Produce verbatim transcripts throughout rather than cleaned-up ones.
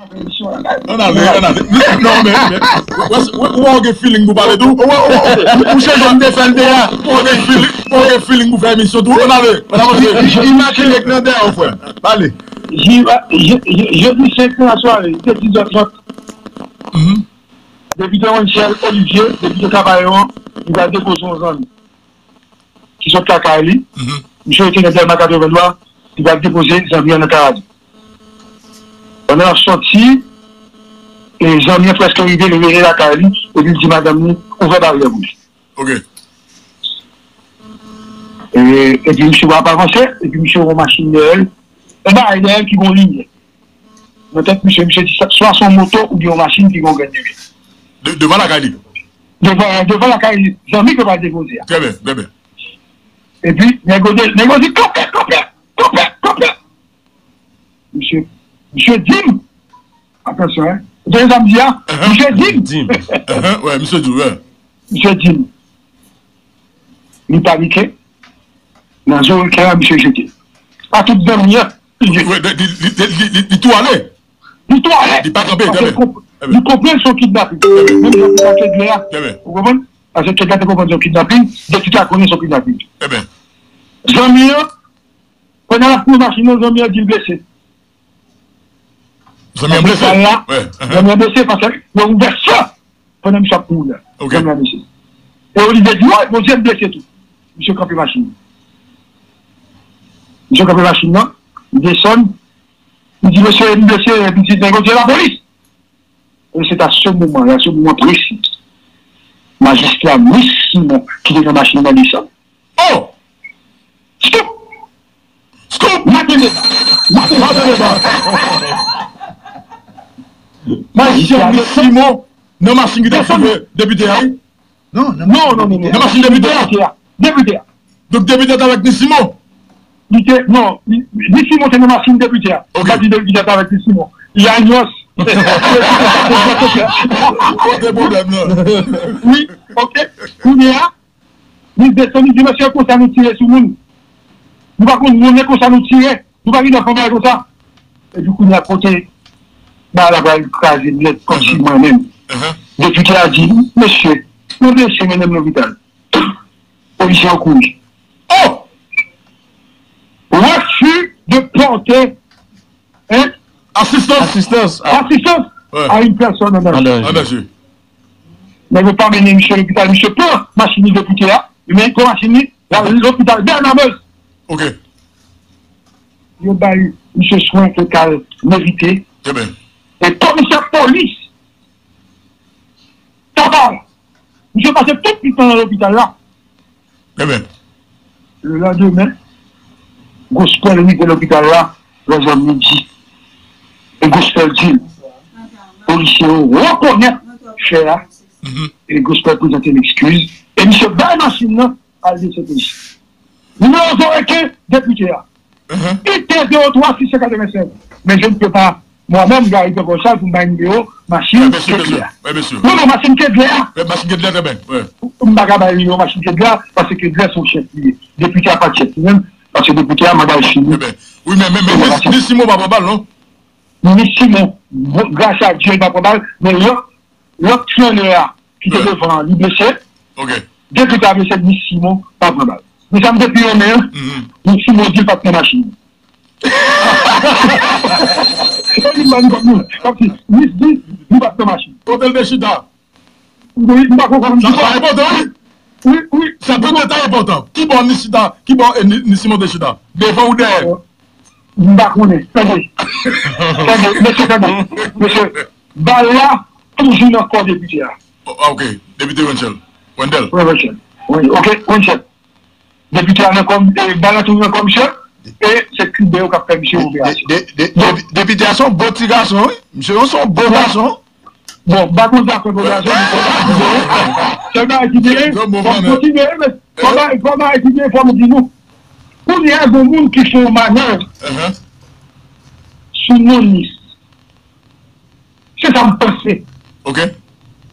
Ann ale, ann ale. Non, men, men, ou, ou, ou, ou gen feeling pou pale tou? Ou, ou, ou, ou, ou chanje m te fè l deja. Ou gen feeling, ou gen feeling pou fè emisyon tou? Ann ale, ann avanse. Imaginek nan dèyè w, frè. Pale. Jodi senk nan sware, li te diz è trant. Depite Wenchel Olivier, depite Kabayon, li pral depoze yon zanmi ki sot lakay li. Misye rete nan Dèlma katrevenntwa, li pral depoze zanmi an nan kay li. Pandan l ap soti, e zanmi an prèske rive, li rele lakay li, epi l di madanm li, ouvè baryè pou li. Ok. E, epi misye pa ap avanse, epi misye wè yon machin dèyè l, yon bagay dèyè l ki gon limyè. Nan tèt misye, misye di sa, swa se yon moto oubyen yon machin ki gon grenn limyè. De-, devan lakay li? Devan, devan lakay zanmi ke pral depoze a. Trè byen, trè byen. Epi, nèg yo di, nèg yo di, kanpe, kanpe, kanpe, kanpe. Misye, misye di m, atansyon, hein. Ou tande sa m di a? Misye di m. Di m. Wè, misye di w, wè. Misye di m. Li panike. Nan zorèy a, misye jete. A tout zanmi an, li jete. Wè, li, li, li, li, li, li tou ale. Li tou ale. Li pa kanpe, paske li konp-, li konprann se yon kidnaping. Menm jan pou pake glè a. Ou konprann? Paske kidnaping, konprann se yon kidnaping, depite a konnen se yon kidnaping. Zanmi an, pandan l ap kouri machin nan, zanmi an di l blese. Zanmi an blese? Zanmi an blese paske yo ouvè fè pandan misye ap kouri a. Zanmi an blese. E Olivier di, wi, Bondye m blese tou. Misye kanpe machin nan. Misye kanpe machin nan, li desann, li di, mesye, m blese, epi di, nèg yo di lapolis. E se ta se moman la, se moman presi, majistra Miss Simon ki te nan machin nan desann. Oh! Scoop! Scoop! Maten deba! Maten deba! Majistra Miss Simon nan machin ki te sove depite a, wi? Non, non, non, non, non. Nan machin depite a? Depite a. Depite a. Donk depite a t avèk Miss Simon? Li te, non, li, Miss Simon te nan machin depite a. Ok. M pa di depite a t avèk Miss Simon. Li a nyans. Kote pwoblèm nan? Wi, ok. Kounye a, li desann, li di, mesye, konsa nou tire sou moun. Nou pa konn moun, men konsa nou tire. Nou pa gen dwa fè bagay konsa. Epi kounye a kote bagay la pral kraze nèt kòmsi mwen menm. Depite a di, mesye, mwen blese, mennen m lopital. Polisye yo kouri. Oh! Refus de porter, hein? Assistance. Assistance. Assistance à une personne en danger. An danje. Nèg yo pa mennen misye lopital, misye pran machin li depite a, li pran machin li, l al lopital Bènamez. Ok. Yo bay misye swen ke l merite. Trè byen. E komisè polis Kabayon, misye pase tout tan nan lopital la. Trè byen. Lelandemen, Gospel rive lopital la, lè zòn midi. E Gospel di l, polisye yo rekonèt fè a, e Gospel prezante l ekskiz, e misye bay machin nan al D C P C. Nimewo zewo ken, depite a. I T zewo twa sis san katrevensenk. Men je ne peux pas, mwen menm, Gary Pèpòchal, pou m bay nimewo machin Kedlè a. Non, non, machin Kedlè a. Machin Kedlè, trè byen. M pa ka bay nimewo machin Kedlè a, paske Kedlè se yon chèf li ye. Depite a pa t chèf li menm, paske depite a manda l fini. Wi, men, men, men, Miss Simon pa pran bal, non? Miss Simon, gras a Dye, li pa pran bal, men lòt Lòt flannè a ki te devan an, li blese. Depite a blese, Miss Simon pa pran bal. Men sa m te pi renmen an, Miss Simon di l pa t pran machin nan. E li ban kòb nou. Kòmsi Miss di li pa t pran machin. Kote l te chita? Wi, m pa konprann. Sa, sa enpòtan, wi. Wi, wi. Sa de detay enpòtan. Ki bò Miss chita? Ki bò, eh, Miss Simon te chita? Devan ou dèyè? M pa konnen. Tande. Tande, mesye, tande. Mesye, bal la toujou nan kò depite a. Oh, ah, ok. Depite Wenchel. Wendell. Wi, Wenchel. Wi, ok, Wenchel. Depite a nan kò, e, bal la toujou nan kò misye. E se Kiben yo k ap fè misye operasyon. Depite a se yon bon ti gason, wi. Misye se yon bon gason. Bon, m pa konn sa fè pwodasyon, men fò m kontinye. Sèl bagay ki genyen, fò m kontinye, men fò bagay, fò bagay ki genyen, fò m di nou. Kounye a, gen moun ki fè yon manèv sou non Miss. Se sa m panse. Ok.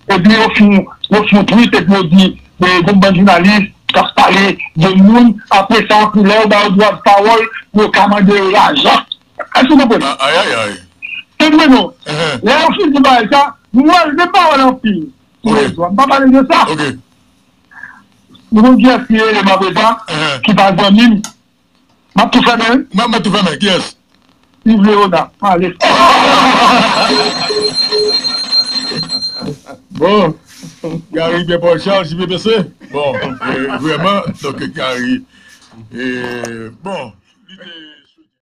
Epi yo fè yon, yo fè yon tweet, epi yo di, e, gen yon bann jounalis k ap pale de moun, apre sa, pou lè yo ba yo dwa pawòl, pou yo ka mande yo lajan. Èske w konprann? Ayayay. Tande non. Lè yo fin di bagay sa, m wè l, men m pa wè l anpil. Sou rezo a. M pa pale de sa. Ok. Nou konn kiyès ki rele m apre sa, ki pa zanmi m. M ap tou fèmen, wi. M ap tou fèmen, kiyès? Yves Léonard, m ale. Bon, Gary Pierre Paul Charles, J P P C. Bon, e, vrèman, donk, Gary, e, bon, li te